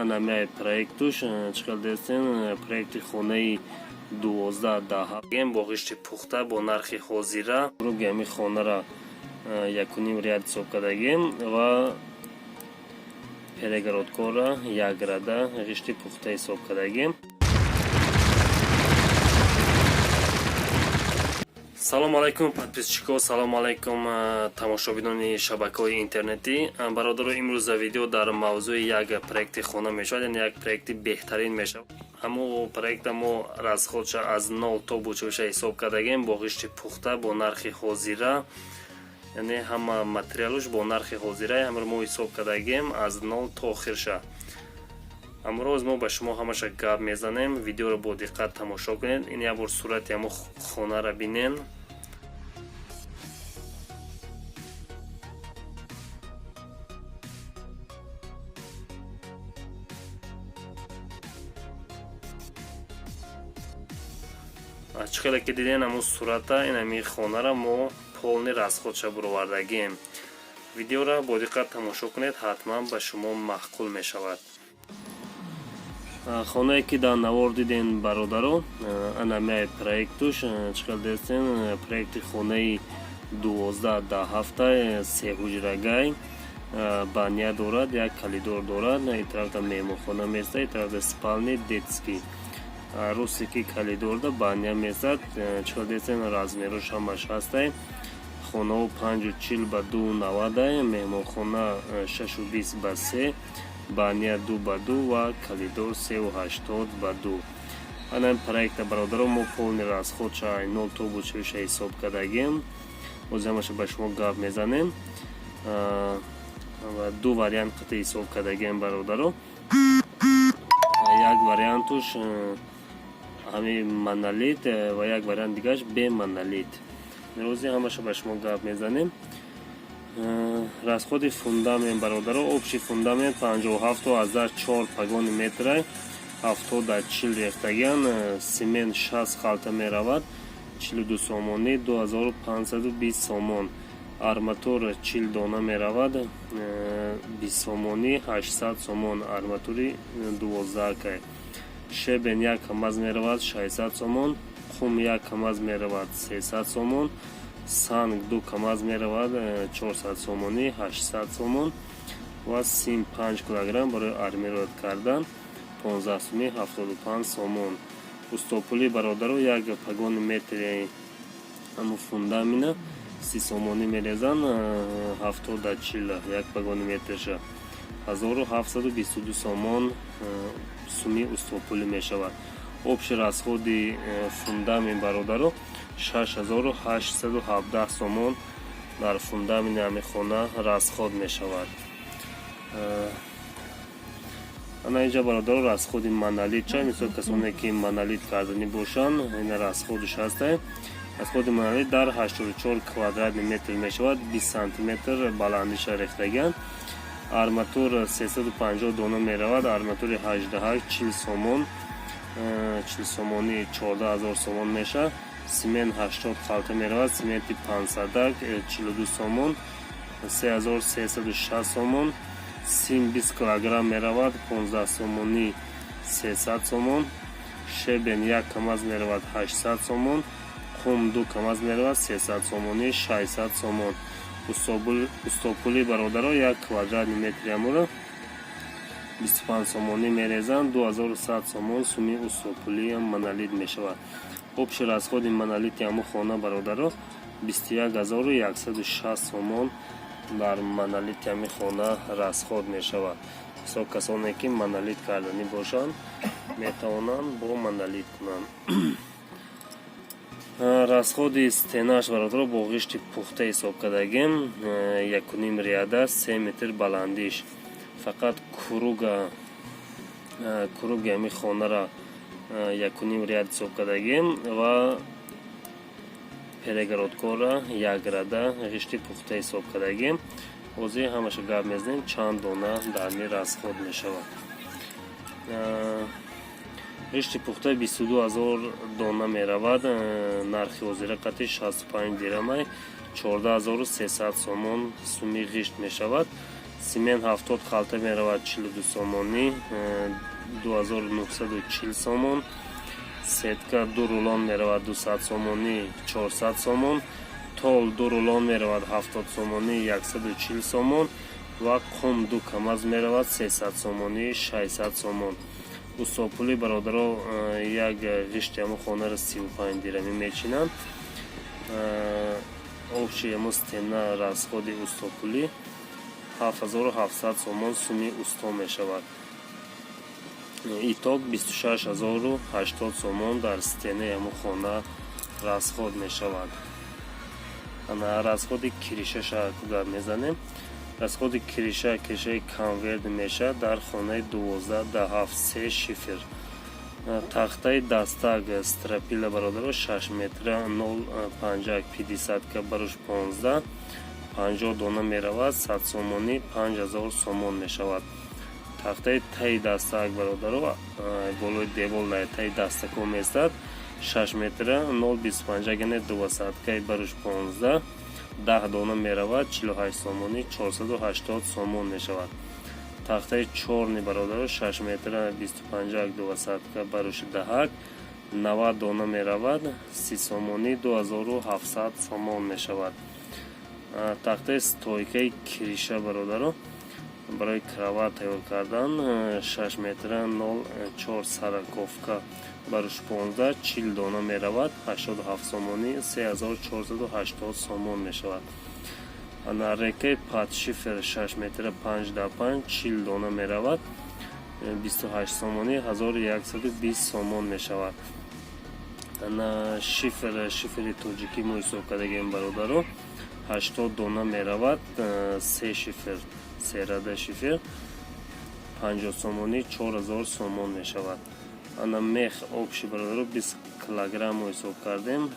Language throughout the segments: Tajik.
Анамияи проектуш чӣ хел дестен, проекти хонаи 12 даҳ бо ғишти пухта бо нархи ҳозира. Руги ҳами хонара якуним ряд ҳисоб кардагем ва перегородкора як рада ғишти пухта ҳисоб кардагем. Салому алайкум, подписчико, салому алайкум, тамошобинони шабакаҳои интернетӣ. Бародаро, имрӯза видео дар мавзӯи як проекти хона мешавад, яъне як проекти беҳтарин мешавад. Ҳамо проекта мо расходша аз нол то бучоша ҳисоб кардагем бо ғишти пухта бо нархи ҳозира, яъне ҳама материалуш бо нархи ҳозира ҳамаро мо ҳисоб кардагем аз нол то охирша. Амрӯз мо ба шумо ҳамаша гап мезанем. Видеоро бо диққат тамошо кунед. Ин як бор сурати ҳамо хонара бинен. Чӣ хеле ки диден ҳамун сурата, ин ҳами хонара мо полный расходша буровардагем. Видеоро бо диққат тамошо кунед, ҳатман ба шумо маъқул мешавад. Хонае ки дар навор диден, бародаро, анамияи проектуш чӣ хел дестен, проекти хонаи 12 даҳ ҳафта, сеҳуҷрагай, баня дорад, як коридор дорад, ин тарафта меҳмонхона места, ин тарафта спальни, детский. Росте ки коридорда баня месад. Чӣ хел дестен, размерош ҳамаш ҳастай. Хонаҳо 5,40 ба 2,90-ай, меҳмонхона 6,20 ба 3, баня 2 ба 2 ва коридор 3,80 ба 2. Ана ин проекта, бародаро, мо полный расходша нол то бучоша ҳисоб кардагем. Боз ҳамаша ба шумо гап мезанем. Ду вариант қити ҳисоб кардагем, бародаро. Як вариантуш ҳами монолит ва як вариант дигараш бе монолит. Рӯзи ҳамаша ба шумо гап мезанем. Расходи фундамент, бародаро, общий фундамент 57,4 погони метрай, 70 дар 40 рехтагиан. Цемент 60 халта меравад, 42 сомонӣ, 2520 сомон. Арматур 40 дона меравад, 20 сомонӣ, 800 сомон арматури дувоздаҳкай. Щебень як камаз меравад, 600 сомон. Қум як камаз меравад, 300 сомон. Санг ду камаз меравад, 400 сомонӣ, 800 сомон. Ва сим 5 килограмм барои армировать кардан, 15 сомӣ, 75 сомон. Устопулӣ, бародаро, як погони метри ҳамун фундамина 30 сомонӣ мерезанд, 70 дар 40 як погони метрша, 1722 сомон суми устопулӣ мешавад. Общий расходи фундамент, бародаро, 6817 сомон дар фундаменти ҳамин хона расход мешавад. Ана инҷа, бародаро, расходи монолит ча, мисол касоне ки монолит карданӣ бошанд, ина расходиш ҳастай. Расходи монолит дар 84 квадратный метр мешавад, 20 сантиметр баландиша рехтагианд. Арматур 350 дона меравад, арматури 18 40 сомон, 40 сомонӣ, 14 000 сомон мешавад. Цемент 80 халта меравад, цементи пансадак 42 сомон, 3360 сомон. Сим 20 килограмм меравад, 15 сомонӣ, 300 сомон. Щебень як камаз меравад, 800 сомон. Қум ду камаз меравад, 300 сомонӣ, 600 сомон. Устопулӣ, бародаро, як квадратный метри амуро 25 сомонӣ мерезанд, 2100 сомон суми устопулиам монолит мешавад. Общий расходи монолити ҳамун хона, бародаро, 21 160 сомон дар монолити ҳамин хона расход мешавад. Мисол касоне ки монолит карданӣ бошанд, метавонанд бо монолит кунанд. Расходи стенаш, бародаро, бо ғишти пухта ҳисоб кардагем, якуним ряда, 3 метр баландиш. Фақат круга, круги ҳамин хонара якуним ряд ҳисоб кардагем ва перегородкора як рада ғишти пухта ҳисоб кардагем. Ҳозир ҳамаша гап мезанем, чанд дона дар ми расход мешавад. Ғишти пухта 22 000 дона меравад, нархи ҳозира қати 65 дирамай, 14 300 сомон суми ғишт мешавад. Симент 70 халта меравад 42 сомонӣ, 2940 сомон. Сетка ду рулон меравад 200 сомонӣ, 400 сомон. Тол ду рулон меравад 70 сомонӣ, 140 сомон ва қум ду КамАЗ меравад 300 сомонӣ, 600 сомон. Устопулӣ, бародаро, як ғишти ҳамун хонаро 35 дирамӣ мечинанд. Общий ҳамун стена расходи устопулӣ 7700 сомон суми усто мешавад. Итог 26 080 сомон дар стенаи ҳамун хона расход мешавад. Ана расходи крышаша гап мезанем. Расходи крыша, крышаи конвейер мешавад дар хонаи 12 да 7, се шифер. Тахтаи дастак, стропила, бародаро, 6 метра 0,50 пятидесятка барош 15, 50 дона меравад 100 сомонӣ, 5000 сомон мешавад. Тахтаи таи дастак, бародаро, болои девол таи дастакҳо меистад, 6 метра 0,25, яъне двадцаткаи барош 15, 10 дона меравад 48 сомонӣ, 480 сомон мешавад. Тахтаи чёрный, бародаро, 6 метра 25 двадцатка барош даҳак, 90 дона меравад 30 сомонӣ, 2700 сомон мешавад. Тахтаи стойкаи крыша, бародаро, барои кровать тайёр кардан, 6 метра 0,4 сороковка барош 15, 40 дона меравад 87 сомонӣ, 3480 сомон мешавад. Ана рейкаи под шифер 6 метра 5 да 5, 40 дона меравад 28 сомонӣ, 1120 сомон мешавад. Ана шифер, шифери тоҷикӣ мо ҳисоб кардагем, бародаро, 80 дона меравад, се шифер, серада шифер 50 сомонӣ, 4000 сомон мешавад. Ана мех общий, бародаро, 20 килограммро ҳисоб кардем.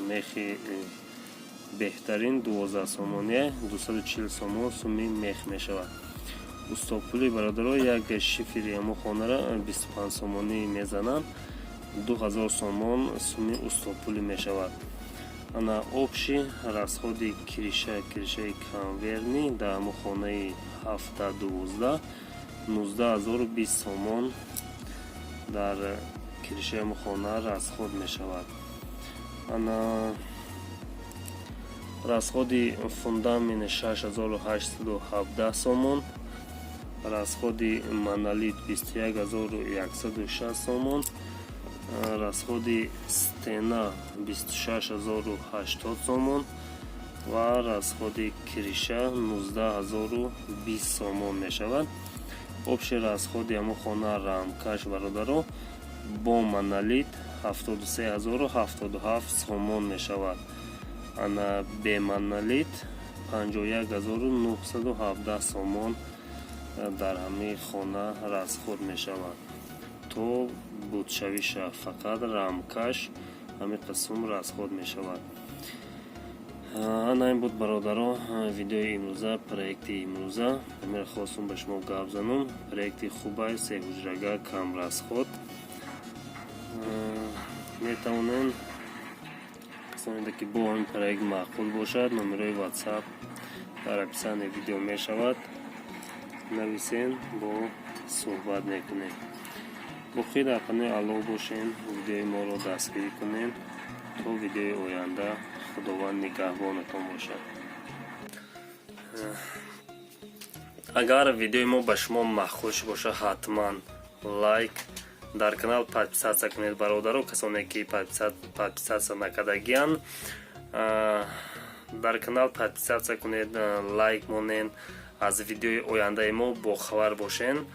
Мехи беҳтарин 12 сомония, 240 сомон суми мех мешавад. Устопули, бародаро, як шифери ҳамун хонара 25 сомонӣ мезананд, 2000 сомон суми устопулӣ мешавад. Ана общий расходи крыша, крышаи конвейерный дар ҳамун хонаи 7 да 12 19 020 сомон дар крышаи ҳамун хона расход мешавад. Ана расходи фундамент 6817 сомон, расходи монолит 21 160 сомон, расходи стена 26 080 сомон ва расходи крыша 19 020 сомон мешавад. Общий расходи ҳамун хона рамкаш, бародаро, бо монолит 73 077 сомон мешавад. Ана бе монолит 51 917 сомон дар ҳамаи хона расход мешавад то будшавиша. Фақат рамкаш ҳамин қисм расход мешавад. Ана ин буд, бародаро, видеои имрӯза, проекти имрӯза. Амира хостум ба шумо гап занум. Проекти хубай, сеҳуҷрага, кам расход. Метавонем, касоне ки бо ҳамин проект маъқул бошад, номерои WhatsApp дар описании видео мешавад, нависен, бо суҳбат мекунем. Боқӣ дар паноҳи Аллоҳ бошен, видеои моро дастгирӣ кунем. То видеои оянда Худованд нигаҳбонатон бошад. Агар видеои мо ба шумо маъқул бошад, ҳатман лайк, дар канал подписаться кунед, бародаро. Касоне ки подписаться накардагиянд, дар канал подписаться кунед, лайк монед, аз видеои ояндаи мо бохабар бошен.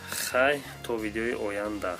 Хай, то видеои оянда.